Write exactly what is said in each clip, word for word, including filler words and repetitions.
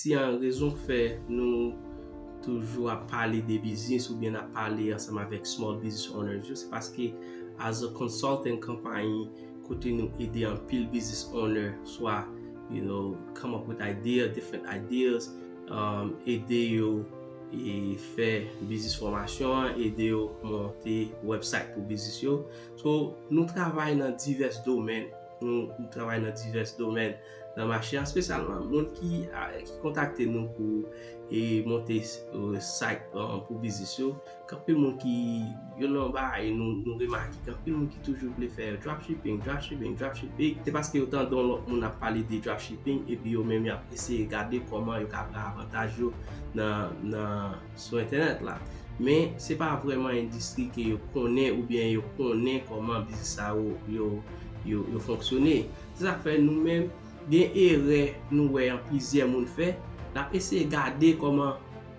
Yon rezon k fè nou toujou ap pale de biznis oubyen n ap pale ansanm avèk small business owners yo, se paske as a consultant company, kote nou ede anpil business owner, swa, you know, come up with idea, different ideas, um, ede yo e fè biznis fòmasyon an, ede yo monte website pou biznis yo. So, nou travay nan divès domèn. Nou, nou travay nan divès domèn nan mache an, espesyalman moun ki, a, ki kontakte nou pou e monte, e, site, e, pou biznis yo. Gen anpil moun ki, youn nan bagay nou, nou remake, gen anpil moun ki toujou vle fè dropshipping, dropshipping, dropshipping. Se paske yo tande yon lòt moun ap pale de dropshipping, epi yo menm y ap eseye gade kòman yo ka pran avantaj yo nan, nan, sou entènèt la. Men se pa vrèman endistri ke yo konnen oubyen yo konnen kòman biznis sa yo, yo, yo, yo fonksyone. Se sa k fè nou menm, gen erè nou wè an plizyè moun fè, n ap eseye gade kòman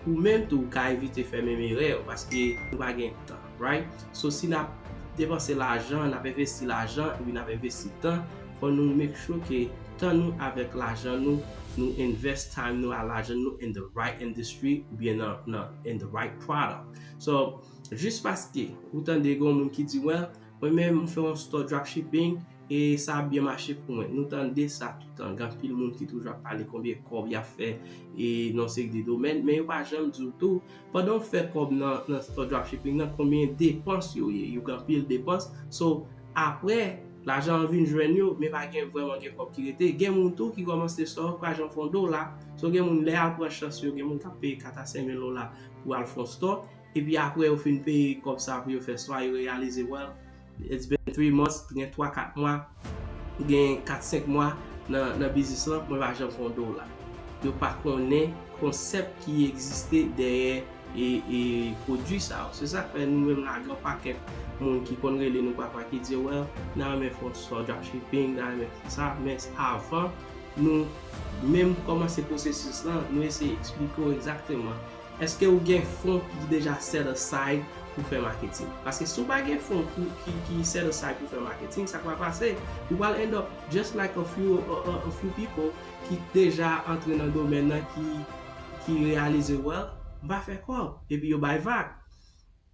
ou menm tou ou ka evite fè menm erè yo, paske nou pa gen tan, right? So, si n ap depanse lajan, n ap envesti lajan, epi n ap envesti tan, fò nou make sure ke tan nou avèk lajan nou, nou invest time nou a lajan nou in the right industry, oubyen nan, nan in the right product. So, jis paske ou tande gen yon moun ki di, well, mwen menm, m fè yon store dropshipping, e sa ap byen mache pou mwen. Nou tande sa toutan. Gen anpil moun ki toujou ap pale konbyen kòb y ap fè e nan yon seri de domèn, men yo pa janm di w tou, pandan w fè kòb nan, nan store dropshipping nan, konbyen depans yo ye. Yo gen anpil depans. So, apre, lajan an vin jwenn yo, men pa gen vrèman gen kòb ki rete. Gen moun tou ki kòmanse store, pa janm fè yon dola. So, gen moun lè y al pran chans yo, gen moun k ap peye kat a senk mil dola pou al fè yon store. Epi apre yo fin peye kòb sa pou yo fè store, yo reyalize, well, it's been three months, gen twa kat mwa, gen kat senk mwa nan, nan biznis lan, mwen pa janm fè yon dola. Yo pa konnen konsèp ki egziste dèyè e, e pwodui sa yo. Se sa k fè nou menm la, gen yon pakèt moun ki konn rele nou pafwa ki di, well, n a renmen fè yon store dropshipping, n a renmen fè sa, men avan nou menm kòmanse pwosesis lan, nou eseye eksplike w egzakteman. Èske ou gen fon ki deja set aside pou fè marketing? Paske si w pa gen fon pou, ki, ki set aside pou fè marketing, sa k pral pase, ou pral end up just like a few, a, a, a few people ki deja antre nan domèn nan, ki, ki reyalize, well, m pa fè kòb, epi yo bay vag.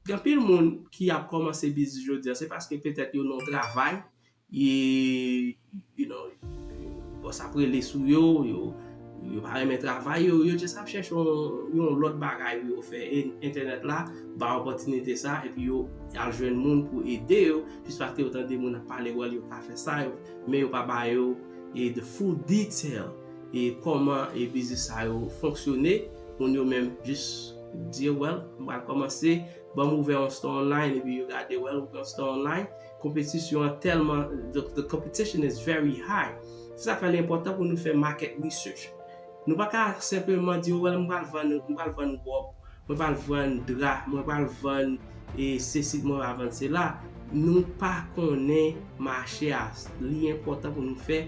Gen anpil moun ki ap kòmanse biznis jodi a, se paske petèt yo nan yon travay, e, you know, bòs ap rele sou yo, yo, yo pa renmen travay yo, yo just ap chèche yon, yon lòt bagay pou yo fè. E entènèt la ba opòtinite sa, epi yo al jwenn moun pou ede yo, jis paske yo tande moun ap pale, well, yo ka fè sa, yo, men yo pa ba yo e the full detail e kòman e biznis sa yo fonksyone. Moun yo menm jis di, well, m pral kòmanse, ban m ouvè yon store online, epi yo gade, well, ouvè yon store online, konpetisyon an tèlman, the, the competition is very high. Se sa k fè l enpòtan pou nou fè market research. Nou pa ka senpleman di, well, m pral vann, m pral vann wòb, mwen pral vann dra, mwen pral vann e sesi, mwen pral vann sela. Nou pa konnen mache a. Li enpòtan pou nou fè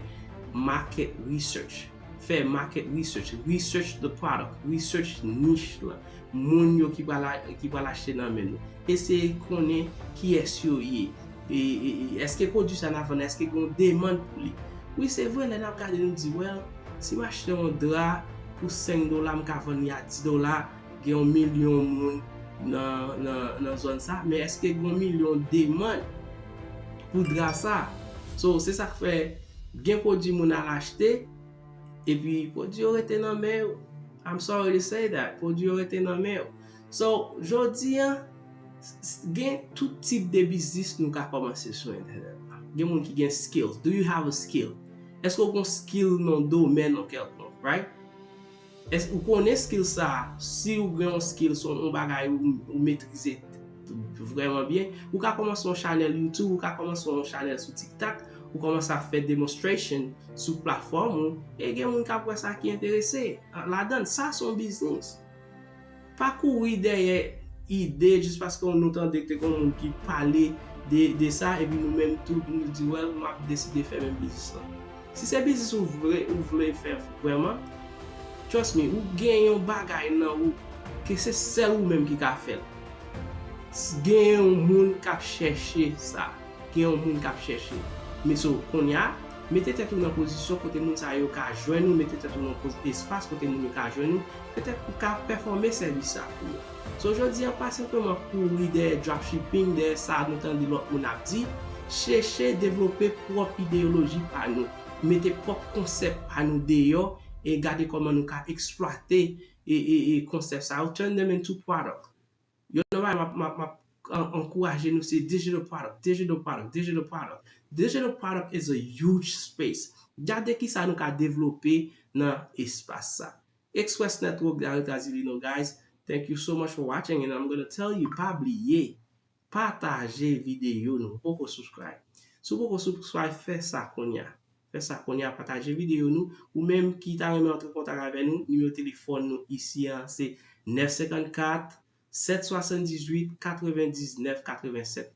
market research. Fè market research, research the product, research nich lan, moun yo ki pral a-, ki pral achte nan men nou. Eseye konnen kiyès yo ye. E, e, e, èske pwodui sa n ap vann, èske gen yon demann pou li? Wi, se vre, lè n ap gade, nou di, well, si m achte yon dra pou senk dola, m ka vann li a dis dola, gen yon milyon moun nan, nan, nan zòn sa, men èske gen yon milyon demann pou dra sa? So, se sa k fè gen pwodui moun al achte, epi pwodui yo rete nan men yo. I'm sorry to say that. Pwodui yo rete nan men yo. So, jodi a, s-, s-, gen tout tip de biznis nou ka kòmanse sou entènèt la. Gen moun ki gen skills. Do you have a skill? Èske w gen skill nan domèn an kèlkonk, right? Èske ou konnen skill sa a? Si ou gen yon skill, se yon bagay ou, ou metrize vrèman byen, ou ka kòmanse yon chanèl YouTube, ou ka kòmanse yon chanèl sou TikTok, ou kòmanse ap fè demonstration sou platfòm ou, e gen moun k ap wè sa ki enterese ladan l. Sa se yon biznis. Pa kouri dèyè ide jis paske nou tande ke gen moun ki pale de, de sa, epi nou menm tou, nou di, well, m ap deside fè menm biznis lan. Si se biznis ou vle, ou vle fè vrèman, trust me, ou gen yon bagay nan ou ke se sèl ou menm ki ka fè l. S-, gen yon moun k ap chèche sa. Gen yon moun k ap chèche. Men so, kounye a, Mete tèt ou nan pozisyon kote moun sa yo ka jwenn ou, mete tèt ou nan poz- espas kote moun yo ka jwenn ou, petèt ou ka pèfòme sèvis sa pou yo. So, jodi a, pa senpleman kouri dèyè dropshipping, dèyè sa nou tande lòt moun ap di. Chèche devlope pwòp ideyoloji pa nou, mete pwòp konsèp pa nou deyò, e gade kòman nou ka eksplwate e, e, e konsèp sa yo, turn them into product. Yon nan bagay m ap, m ap, m ap an- ankouraje nou se digital product, digital product, digital product. Digital product is a huge space. Gade ki sa nou ka devlope nan espas sa. Express Network, Daryl Tazilino, guys. Thank you so much for watching, and I'm gonna tell you, pa bliye, pataje videyo nou. Poko subscribe. Si w poko subscribe, fè sa kounye a. Fè sa kounye a, pataje videyo nou. Ou menm ki ta renmen antre kontak avè nou, nimewo telefòn nou isi an se nèf senkannkat, sèt swasanndizuit, katrevendiznèf, katrevennsèt.